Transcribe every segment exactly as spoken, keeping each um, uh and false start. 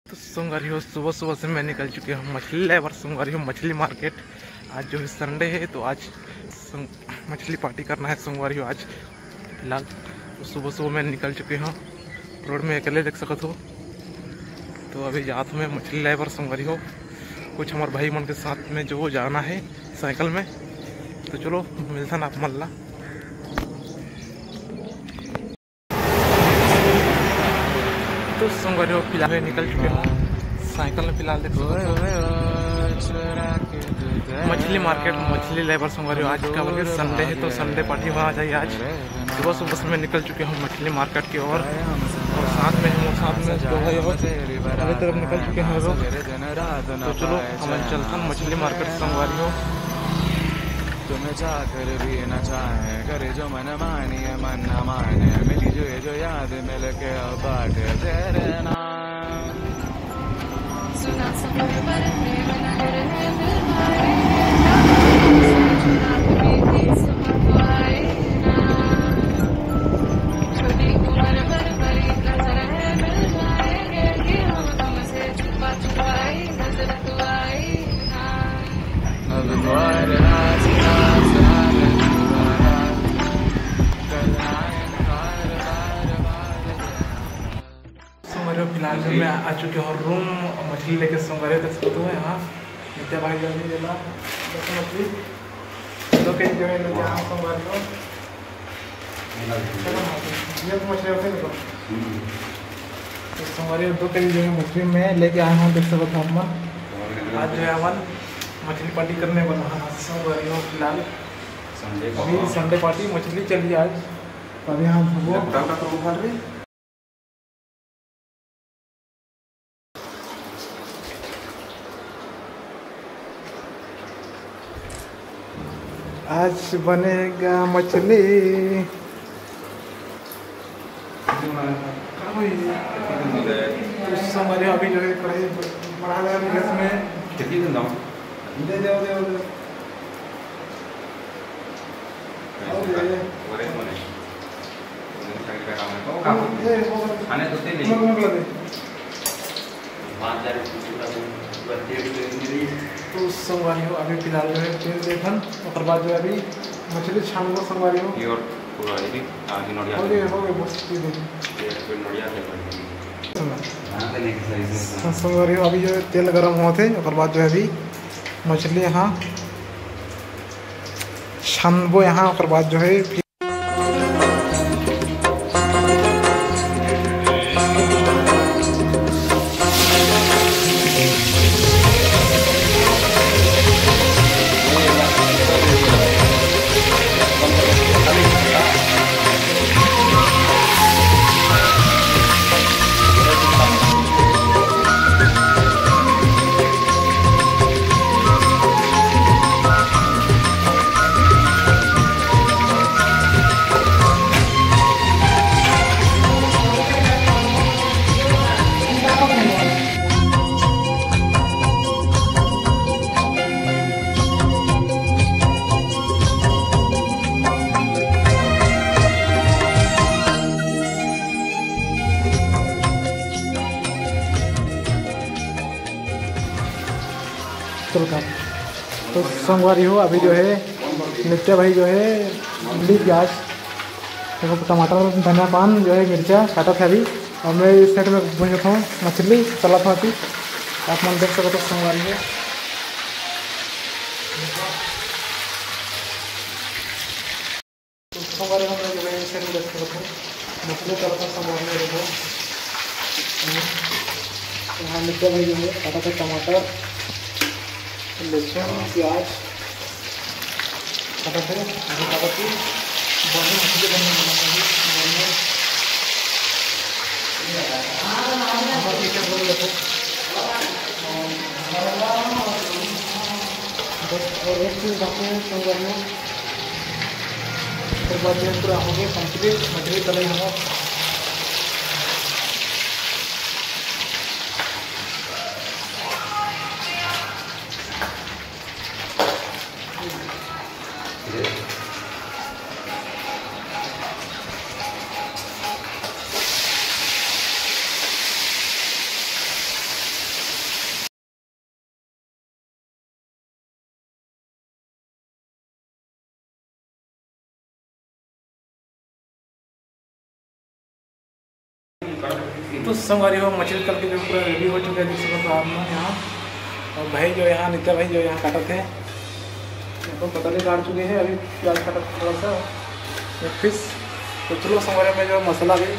तो संगवारी हो, सुबह सुबह से मैं निकल चुके हूँ मछली लेबर। संगवारी हो, मछली मार्केट आज जो है संडे है, तो आज संग-, मछली पार्टी करना है संगवारी हो। आज फिलहाल तो सुबह सुबह मैं निकल चुके हूँ, रोड में अकेले देख सकत हो। तो अभी जात हूँ मैं मछली लेबर संगवारी हो, कुछ हमारे भाई मन के साथ में जो जाना है साइकिल में। तो चलो मिलथन आप मन ला। तो संगवारी हो, फिलहाल मैं निकल चुके हूँ साइकिल में। फिलहाल देख सकते हो मछली मार्केट, मछली लेबर संगवारी हो। आज का बोल के संडे है, तो संडे पार्टी वहाँ जाइए आज। सुबह सुबह से मैं निकल चुके हूँ मछली मार्केट की ओर, और साथ में हम लोग, साथ में दो भाई और अभी तरफ निकल चुके हैं लोग। तो चलो हम चलते हैं मछली मार्केट संगवारी हो। तुम चाकर भी न चाहे, करे जो मन मानिए, मन न माने, मिली जो ये जो याद मिल के अब बाटे तेरे नाम। संगवारी हो, फिलहाल में मैं आ चुके हूँ रूम, मछली लेके। संगवारी हो, देख सकते हो यहाँ नित्या भाई जो है, ये ला, देखो मछली, दो केजी जो है लेके आया हूँ संगवारी हो। चलो ना, ये तो मछली होते देखो। तो संगवारी हो, दो केजी जो है मछली मैं लेके आया हूँ, देख सकते हो आप मन। आज जो है अपन मछली पार्टी करने वाला है संगवारी हो। फिलहाल अभी संडे पार्टी, मछली चली आज। तो अभी हम वो आज बनेगा मछली। तो संगवारी हो, अभी जो है कढ़ाई बढ़ा रहे हैं गैस में। खिड़की बंद करो। दे दे, दे दे। तो संगवारी हो, अभी फिलहाल जो है तेल देखन, ओकर बाद जो है अभी मछली छानबो संगवारी हो। हो गए, हो गए, बस ये देखो। हाँ, संगवारी हो, अभी जो है तेल गरम होत हे, ओकर बाद जो है अभी मछली यहाँ छानबो यहाँ, ओकर बाद जो है फिर चल का। तो संगवारी हो, अभी जो है नित्या भाई जो है ली प्याज, देखो टमाटर, धनिया पान जो है मिर्चा काटत हे अभी, और मैं इस साइड में भूंजत हूँ मछली, तलत हूँ अभी, आप मन देख सकते हो संगवारी हो। तो संगवारी हो, मैं जो है इस साइड में देख सकते हो मछली तलत हूँ संगवारी हो, देखो यहाँ नित्या भाई जो है काटत हे टमाटर, लहसुन, प्याज, फटाफट, अभी फटाफट बढ़िया मछली बनने वाला है, बढ़िया। हमारे किचन में देखो। बस, और एक चीज़ बाकी है, संगवारी हो। फिर बाद में पूरा हो गया complete, मछली तलाई हमारा। तो संगवारी हो, मछली तल के जो पूरा ready हो चुका है, देख सकते हो आप लोग यहाँ। और भाई जो यहाँ, नित्या भाई जो यहाँ काटत हे, ये तो कटोरी काट चुके हैं, अभी प्याज काटत थोड़ा सा, एक piece। तो चलो संगवारी, मैं जो मसाला भी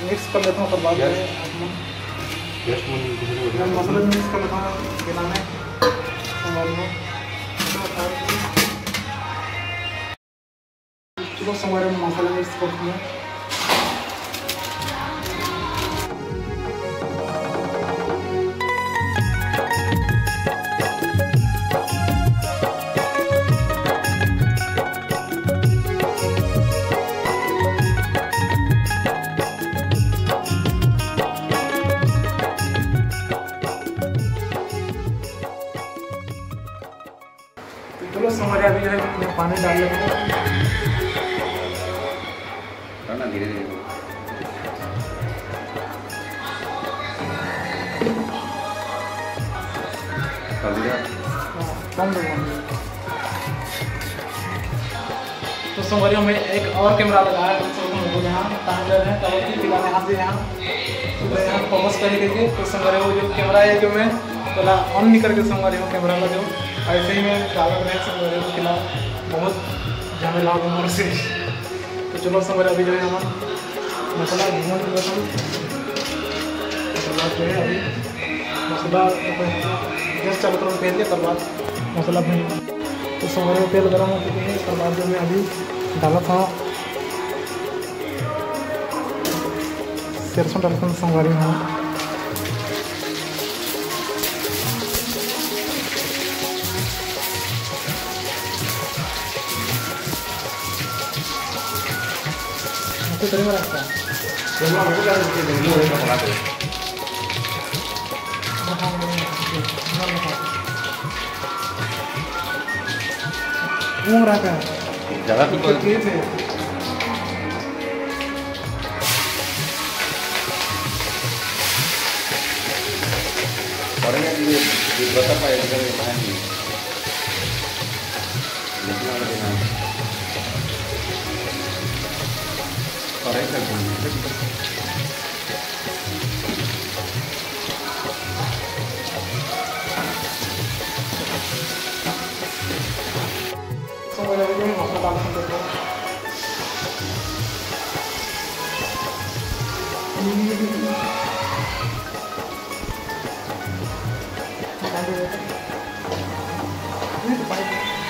mix कर लेता हूँ, ओकर बाद में। Just मन, मैं मसाला mix कर लेता हूँ बिना में, संगवारी हो। चलो संगवारी, मसाला mix करते हैं। तो चलो संगवारी, अभी जो है मैं पानी डाल लेता हूँ। करना धीरे धीरे। हल्दी डाल। हाँ, कम डालना। तो संगवारी हो, मैं एक और camera लगा है, तो तुम लोग यहाँ कहाँ जा रहे हैं, तब भी फिलहाल यहाँ से यहाँ, तो यहाँ focus करेंगे। तो संगवारी हो, जो camera है जो मैं पहला on नहीं करके संगवारी हो camera ला जो ऐसे ही मैं डालत रहे संगवारी हो, फिलहाल बहुत झमेला हो गया मोर से। तो चलो संगवारी, अभी जो है हम मसाला भून लेते हैं। मसाला जो है अभी मसाला गैस चालू करो, तेल के, तब बाद मसाला भून। तो संगवारी हो, तेल गरम हो चुके हैं, तब बाद जो मैं अभी डालत हूँ सरसों, डालत हूँ संगवारी हो। घूम रहा था। ज़्यादा तो कोई ये थे। पढ़ने के लिए विद्वता का exam में पढ़ा नहीं। लिखना वाला देना। पढ़ाई कर दूँगी।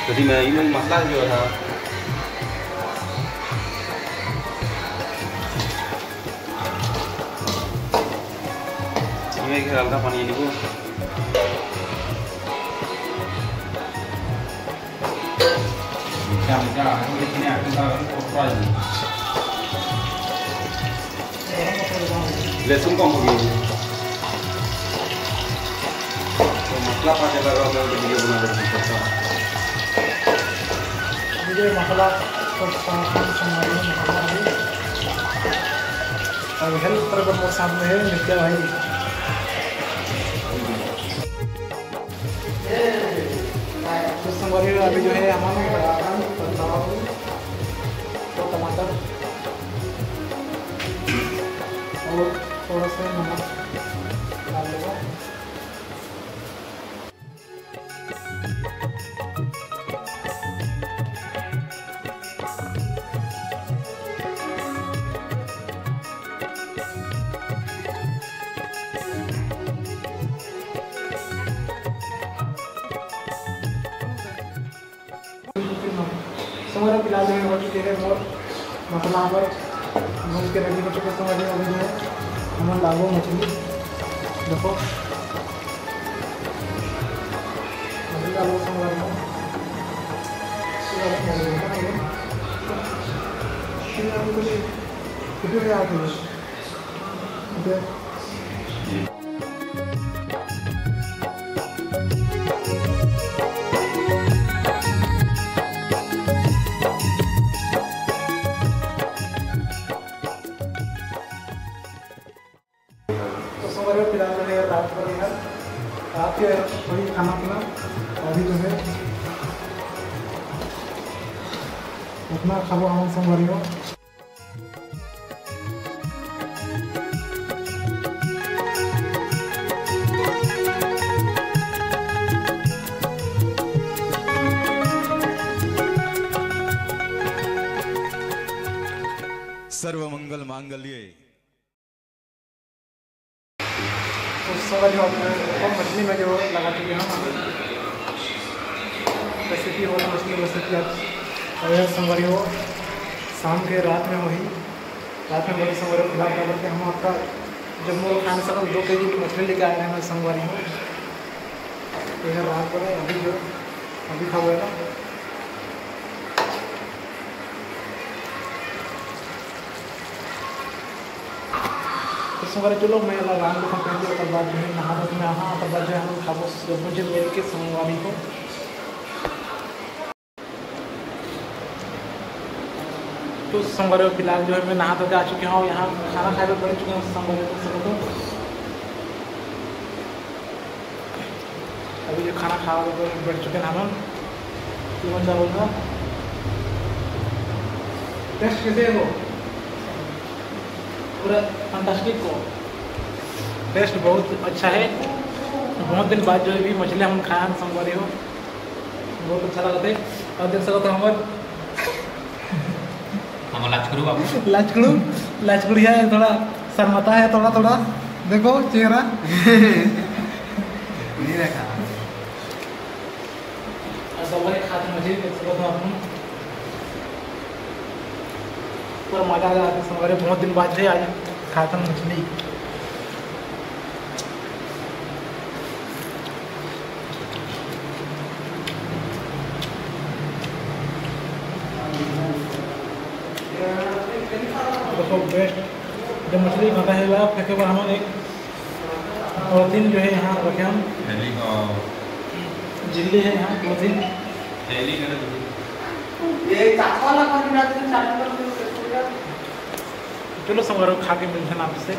तो जी मैं ये मसाला जो था, ये एक हल्का पानी लिखो। मीठा, मीठा, आलू लेकिन आलू का रंग थोड़ा ही। लहसुन कम हो गई है। तो मसाला पा के लगा, मैं तो वीडियो बना देता हूँ। मुझे मसाला तो सामान संभालने में मसाला भी। अब help कर, मेरे साथ में है नित्या भाई। तो संगवारी हो, अभी जो है हम टमाटर और थोड़ा सा नमक डाल देगा। संगवारी हो, फिलहाल जो है हो चुके हैं मोर मसाला हमर भून के ready हो चुके हैं। संगवारी हो, अभी जो है हमन डालबो मछली। देखो, मछली डालबो संगवारी हो। फिर अभी कुछ video में आ गई। तो संगवारी हो, फिलहाल जो है रात को, रात के वही खाना पीना, अभी जो है अपना खाबो हम संगवारी हो। अंगलिये। तो संगवारी हो, अब मछली में जो लगा चुके हैं, रेसिपी हो मछली रेसिपी आज। और यह संगवारी हो, शाम के रात में वही, रात में वही संगवारी हो, फिलहाल क्या बोलते हैं, हम आपका जब मोर खाने से दो के जी की मछली लेके आए हैं संगवारी हो। तो यह रात को अभी जो, अभी खाबो है ना। तो संगवारी चलो, मैं एला रांध लेथंव पहले, ओकर बाद जो है नहा धो के मैं आहा, ओकर बाद जो है हम खाबो सब झन मिल के संगवारी हो। तो संगवारी हो, फिलहाल जो है मैं नहा धो के आ चुके हंव, यहाँ खाना खाए बर बैठ चुके हंव संगवारी हो, संगवारी हो। अभी जो खाना खाए बर बैठ चुके हैं हम, तू बन जा बोलना। टेस्ट कैसे है वो? पूरा फैंटास्टिक हो। टेस्ट बहुत अच्छा है। बहुत दिन बाद जो है भी मछली हम खाए हैं संगवारी हो, बहुत अच्छा लगता है। और देख सकते हो हमारे हम लाचकुड़ू बाबू। लाचकुड़ू, लाचकुड़िया है, थोड़ा शर्माता है, थोड़ा थोड़ा। देखो चेहरा। नहीं रखा। और सब भाई खाते मजे, देख सकते हो आप लोग। पूरा मजा आ जाता है संगवारी, बहुत दिन बाद से आज खाते मछली। देखो बेस्ट, जब मछली कांटा है ला फेंके बर हमन एक पॉलीथीन जो है यहाँ रखे हम। थैली का। झिल्ली है यहाँ पॉलीथीन। थैली का। ये चाकू वाला कौन है? चाकू वाला। चलो संगवारी हो, खा के मिलते हैं आपसे।